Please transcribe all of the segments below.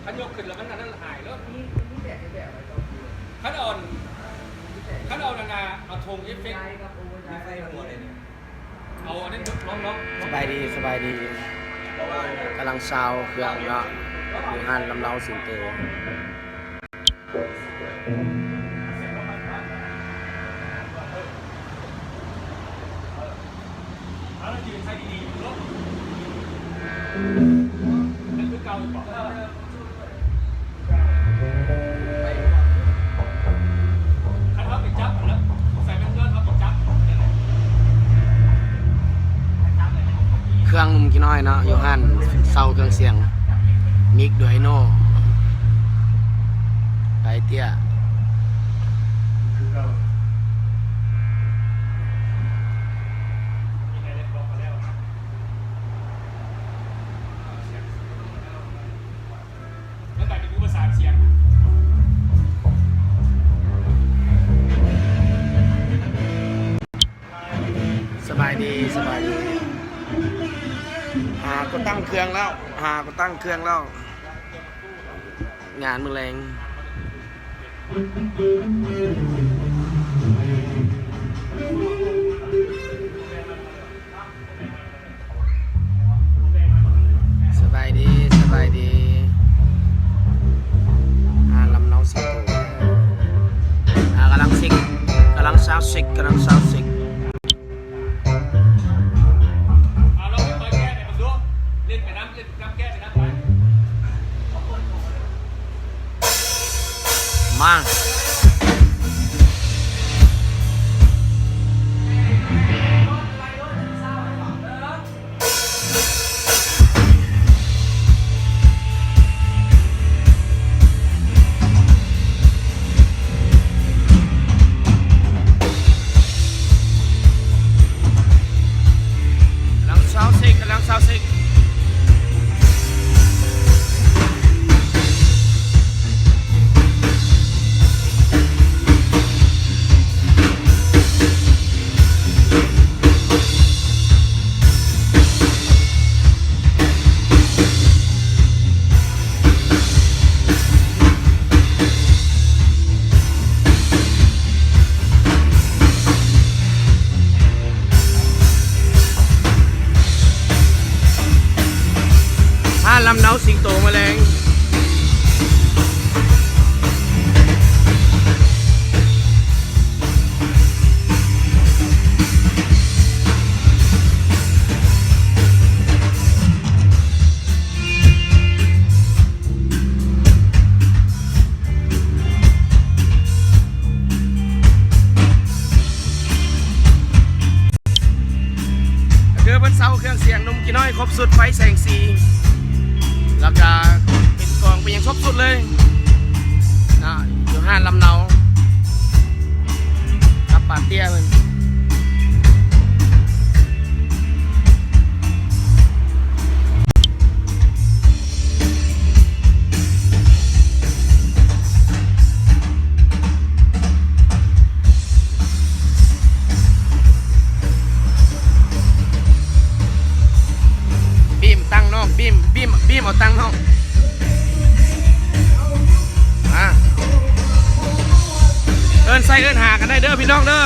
ຄັນຍົກຂຶ້ນແລ້ວມັນອັນນັ້ນຫາຍເລີຍ. ມີ ມີແບບ ມີແບບໄວ້ກໍຄື ຄັນເອົາ ຄັນເອົານັ້ນນະ ເອົາຖົງເອຟເຟັກ ມີໄຟຫົວເລີຍນີ້ ເອົາອັນນັ້ນຍົກ ລອງ ລອງ. ສະບາຍດີ ສະບາຍດີ. ກຳລັງຊາວເຄື່ອງເນາະ ຢູ່ຮ້ານລຳເນົາສິງໂຕ. ເຄື່ອງໜຸ່ມກີນ້ອຍເນາະ ຢູ່ຮ້ານເຊົ່າເຄື່ອງສຽງ ມິກ ດູໄອໂນ ໄປເຕ້ຍ. ສະບາຍດີ ສະບາຍດີ. ຫາກໍຕັ້ງເຄື່ອງແລ້ວ ຫາກໍຕັ້ງເຄື່ອງແລ້ວ. ງານມື້ແລງ. ສະບາຍດີ ສະບາຍດີ. ອ່າ ລຳເນົາສິງໂຕ ອ່າ ກຳລັງຊິກ ກຳລັງຊາວຊິກ ກຳລັງຊາວຊິກ. ເອົາ ລອງເປີດແກ້ໄປເບິ່ງດູ ຫຼິ້ນໄປນຳ ເຫຼັ້ນນຳແກ້ໄປນຳໄປ ມາ. ກຳລັງຊາວຊິກ ກຳລັງຊາວຊິກ. ພາລຳເນົາສິງໂຕມາແລງ. ຄືເພິ່ນເຊົ່າເຄື່ອງສຽງໜຸ່ມກີນ້ອຍຄົບຊຸດ ໄຟແສງສີ ແລ້ວກະເປັນກອງເປັນຫຍັງຄົບຊຸດເລີຍເນາະ ຢູ່ຮ້ານລຳເນົາ ກັບປາເຕ້ຍເພິ່ນ. ບີມຕັ້ງນ້ອງ ບີມ ບີມ ບີມເອົາຕັ້ງນ້ອງ ມາ ເອີ້ນໃສ່ເອີ້ນຫາກັນໄດ້ເດີພີ່ນ້ອງເດີ.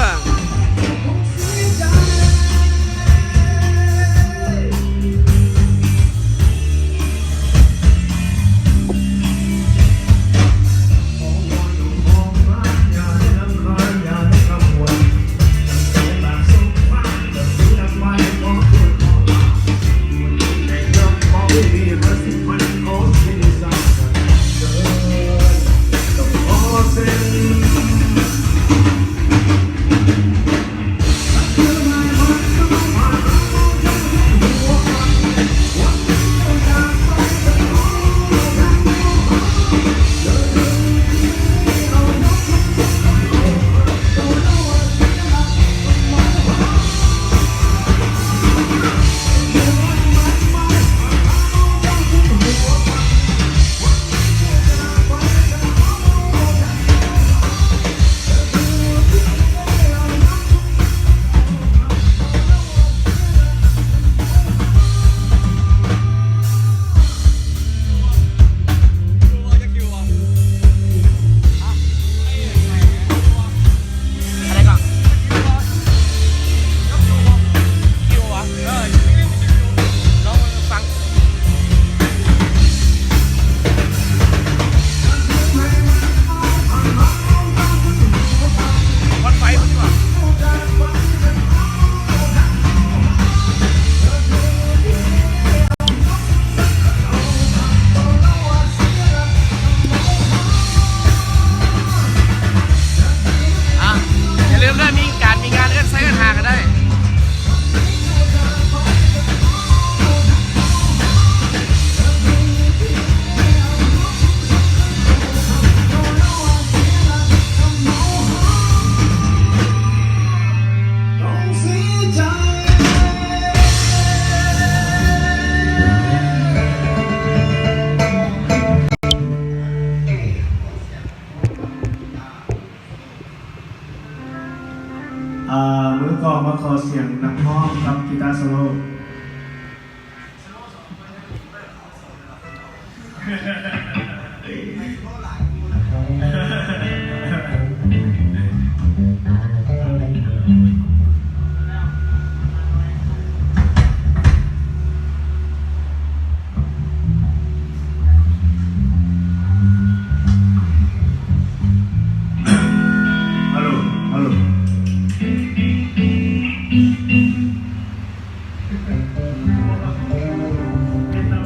ພ້ອມກັບກີຕາໂຊໂລ.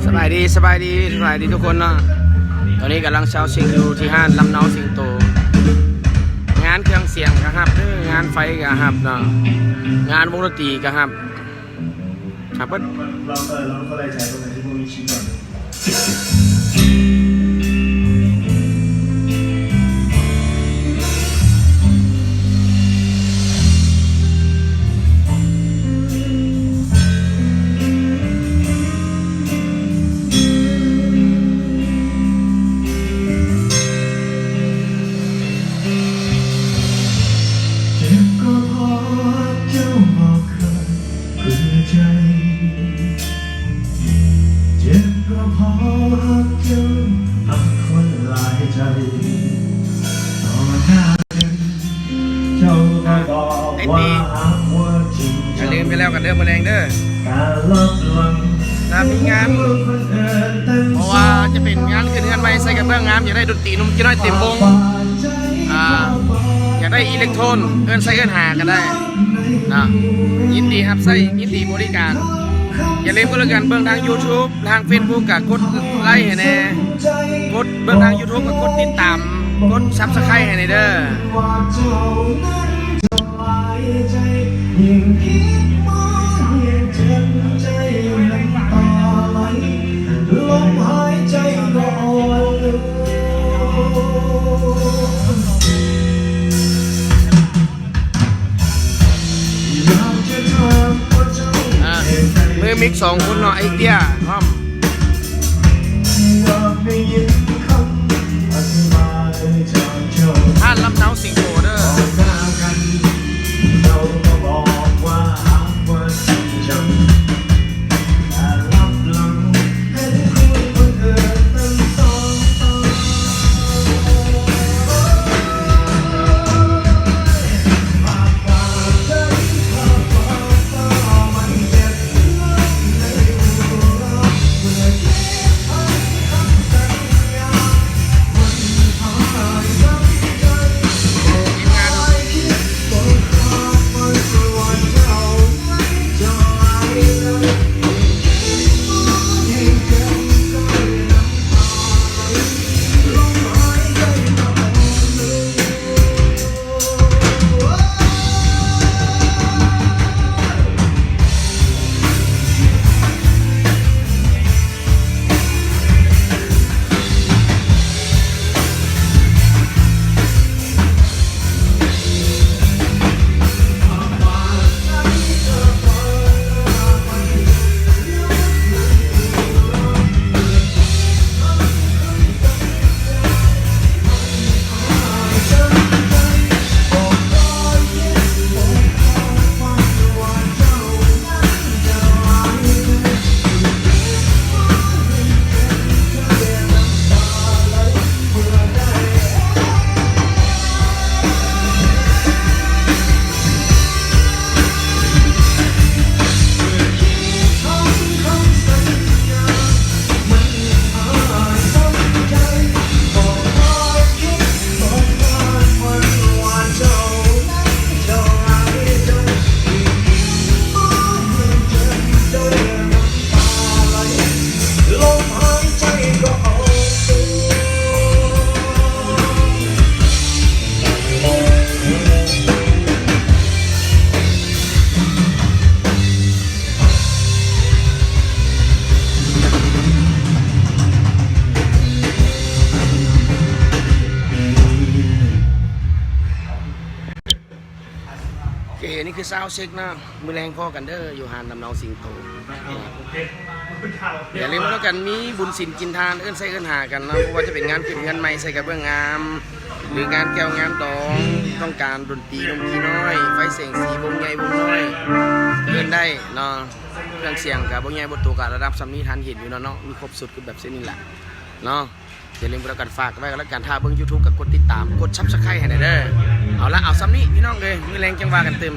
ສະບາຍດີ ສະບາຍດີ ສະບາຍດີທຸກຄົນເນາະ. ຕອນນີ້ກຳລັງຊາວເຊັກຢູ່ທີ່ຮ້ານລຳເນົາສິງໂຕ. ງານເຄື່ອງສຽງກໍຮັບເດີ, ງານໄຟກໍຮັບເນາະ, ງານວົງດົນຕີກໍຮັບ. ອ່ະ ໄອ້ຕີ ຢ່າລືມໄປແລ້ວກັນເດີ ມື້ແລງເດີ ຖ້າມີງານ ເພາະວ່າຈະເປັນງານຂຶ້ນເຮືອນໃໝ່ໃສ່ກະເບື້ອງງາມ, ຢາກໄດ້ດົນຕີໜຸ່ມກິນນ້ອຍເຕັມວົງ, ອ່າ ຢາກໄດ້ອີເລັກໂທນ ເອີ້ນໃສ່ເອີ້ນຫາກໍໄດ້ເນາະ, ຍິນດີຮັບໃຊ້ ຍິນດີບໍລິການ. ຢ່າລືມກໍແລ້ວກັນ ເບິ່ງທາງຢູທູບ ທາງເຟສບຸກກໍກົດໄລໃຫ້ແດ່, ກົດເບິ່ງທາງຢູທູບກໍກົດຕິດຕາມ ກົດຊັບສະໄຄຣບ໌ໃຫ້ແດ່ເດີ. ອ່າ ມືມິກສອງຄົນເນາະ ໄອ້ເຕ້ຍພ້ອມ ຮ້ານລຳເນົາສິງໂຕເດີ. ໂອເຄ ນີ້ຄືຊາວເຊັກເນາະ, ມື້ແລງພໍ້ກັນເດີ ຢູ່ຮ້ານລຳເນົາສິງໂຕ. ຢ່າລືມແລ້ວກັນ ມີບຸນສິນກິນທານ ເອີ້ນໃສ່ເອີ້ນຫາກັນເນາະ, ບໍ່ວ່າຈະເປັນງານຂຶ້ນເຮືອນໃໝ່ໃສ່ກະເບື້ອງງາມ, ຫຼືງານແກ້ວງານດອງ ຕ້ອງການດົນຕີໜຸ່ມທີ່ນ້ອຍ ໄຟແສງສີວົງໃຫຍ່ວົງນ້ອຍ ເອີ້ນໄດ້ເນາະ. ເຄື່ອງສຽງກະບໍ່ໃຫຍ່ບໍ່ໂຕ ກະລະດັບສ່ຳນີ້ ທ່ານເຫັນຢູ່ເນາະ ເນາະ ມີຄົບຊຸດຄືແບບເຊັ່ນນີ້ແຫຼະເນາະ. ຢ່າລືມກໍແລ້ວກັນ ຝາກໄວ້ກໍແລ້ວກັນ ຖ້າເບິ່ງຢູທູບກໍກົດຕິດຕາມ ກົດຊັບສະໄຄຣບ໌ໃຫ້ແດ່ເດີ. ເອົາລະ ເອົາສ່ຳນີ້ພີ່ນ້ອງເອີຍ ມື້ແລງຈັ່ງວ່າກັນຕື່ມ.